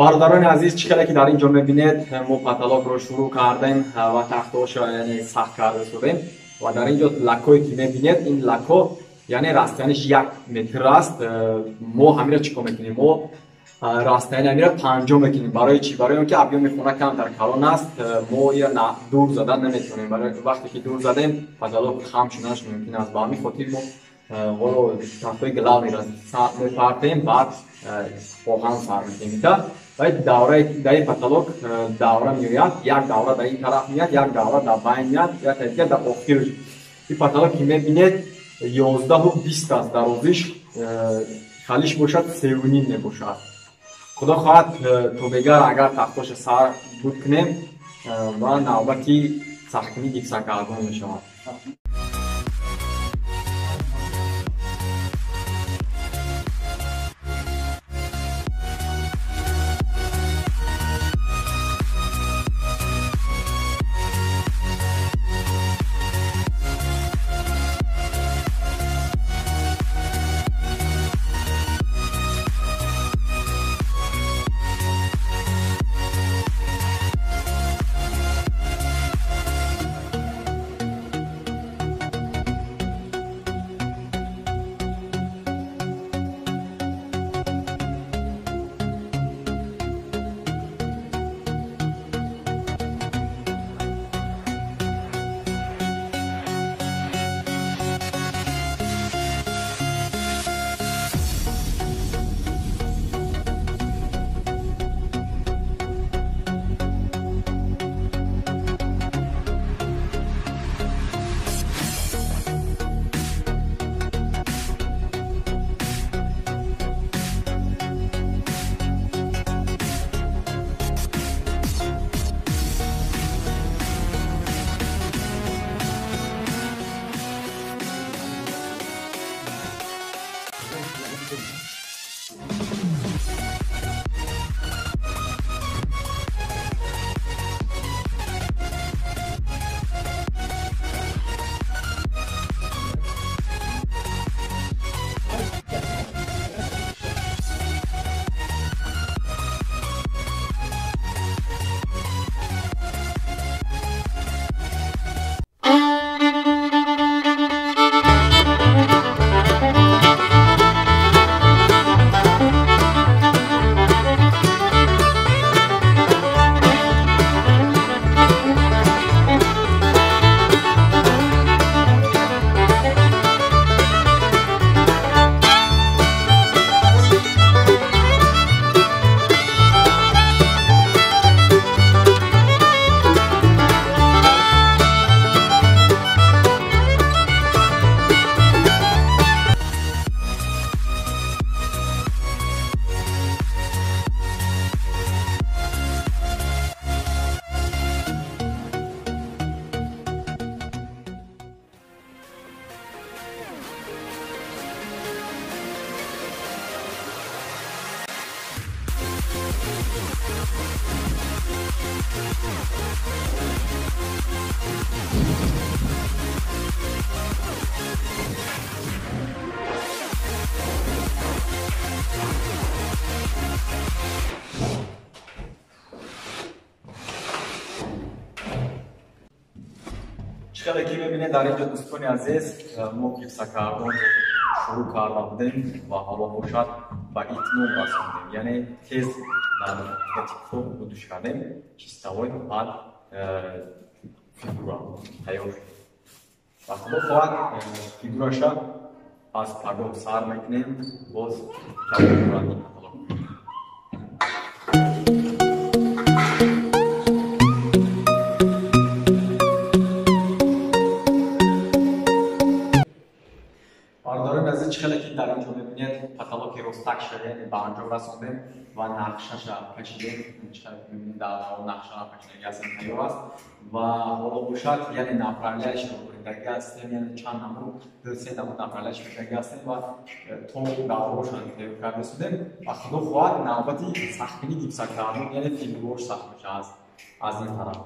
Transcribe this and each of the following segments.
Бародарони азиз, чӣ хеле ки дар ин ҷо мебинед, мо потолокро шурӯъ кардем ва тахтаҳоша яъне сахт карда шудем ва дар ин ҷо лакое ки мебинед, ин лако яъне расстояниш 1 метр аст. Мо ҳамира чӣ кор мекунем? Мо расстояни ҳамира 50 мекунем. Барои чӣ? Барои он ки объёми хона камтар калон аст, мо ира дур задан наметавонем. Барои вақте ки дур задем, потолок хам шуданаш мумкин аст. Ба ҳамин хотир мо ҳоло тахтаҳои главныйро мепартем, баъд оҳан сар мекунем. Ва давраи дар ин потолок давра меояд, як давра дар ин тараф меояд, як давра дар байн меояд, як дигар дар охир. Ин потолок ки мебинед 11,20 аст дарозиш, халиш бошад 3,5 мебошад. Худо хоҳад то бегар агар тахтоша сар буд кунем ва навбати сахткунӣ гипсакардон мешавад. Чӣ ки мебинед дар инҷо дӯстони азиз, мо гипсакардон шурӯъ карда будем ва ҳоло бошад ба итмом расондем, яъне тез дар муддати кӯтоҳ будуш кардем, чистовой баъд фигура тайёр шуд. Ва худо хоҳад фигураша аз пагоҳ сар мекунем, боз калон. Чӣ ки дар инҷо мебинед, потолоки ростакша яъне ба анҷом расондем ва нақшаша кашидем. Чӣ мебинед, дар нақша кашидаги ҳастем, тайёр аст ва ҳоло бошад яъне направляющро буридаги ҳастем, яъне чанд намуд, ду-се намуд направляющ буридаги ҳастем ва то даврошан тайёр карда шудем ва худо хоҳад навбати сахткунӣ гипсакардон, яъне фигурош сахт мешавад аз ин тараф.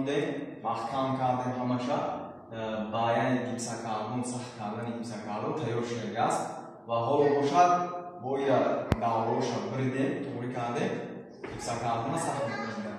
Мондем, маҳкам кардем ҳамаша, ба яъне гипсокартон сахт кардани гипсокартон тайёр шудагӣ аст ва ҳоло бошад бо ира давроша биридем, туғрӣ кардем, гипсокартона сахт мекунем.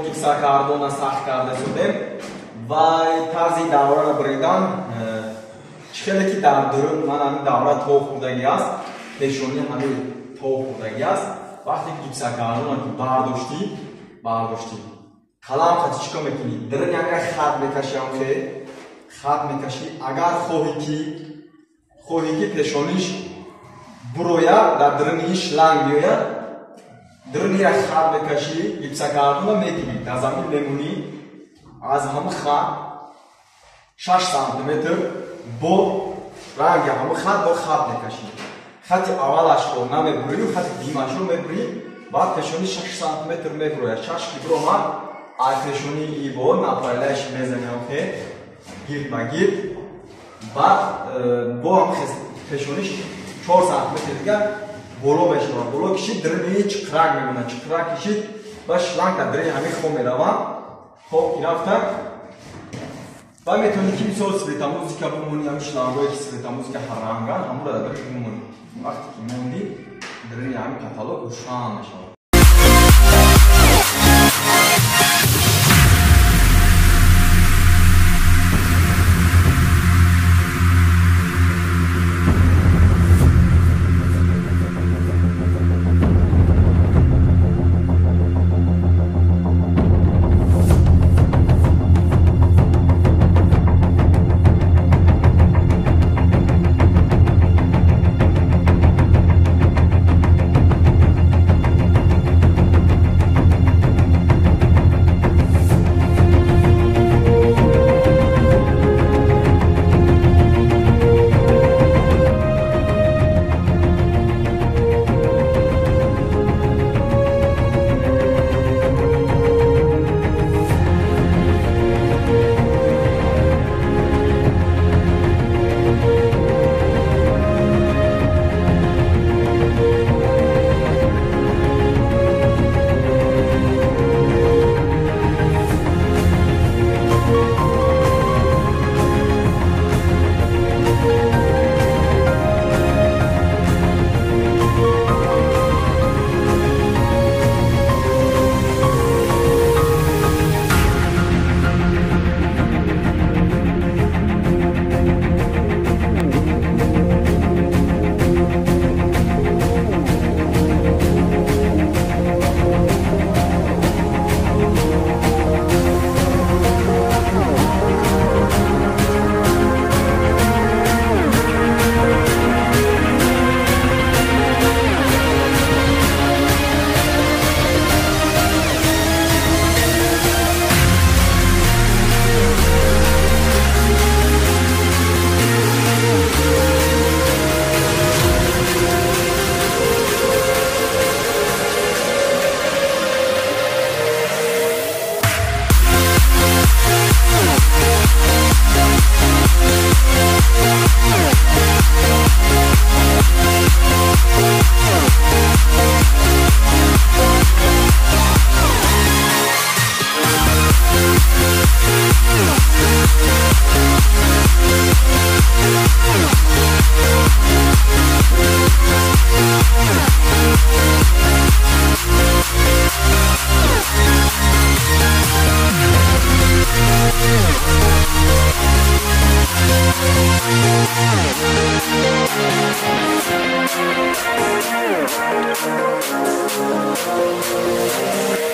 Гипсокартона сахт карда шудем ва тарзи давраро бридан чӣ хеле ки дар дурун ман ҳамин давра тов хӯрдагӣ аст, пешонӣ ҳамин тов хӯрдагӣ аст. Вақте ки гипсокартона ки бардоштӣ, қалам хати чӣ кор мекунӣ? Дурун як хат мекашӣ, ҳамхе хат мекашӣ. Агар хоҳӣ ки пешониш бурояд, дар дуруни шланг биёяд, дурун як хат мекашӣ, гипсокартона мегирӣ, дар замин мемонӣ, аз ҳамин хат 6 сантиметр бо ранги ҳамин хат бо хат мекашӣ. Хати аввалашро намебурӣ, хати димашро мебурӣ, баъд пешони 6 сантиметр мебурояд. 6 ки биромад, аз пешони ибо направляющий мезанӣ ҳамхе гирд ба гирд, баъд бо ҳамхе пешониш 4 сантиметр дигар боло мешавад. Боло кишид, дурни чиқрак мемонад. Чиқрак кишид ва шланг дар дурни ҳамин хоб меравад. Хоб ки рафта ва метавонӣ ки мисол светомузыка бимонӣ, ҳамин шлангҳое ки светомузыка ҳарранганд, ҳамонро дар дурни бимонӣ. Вақте ки мондӣ, дурни ҳамин потолок рӯшан мешавад. We'll be right back.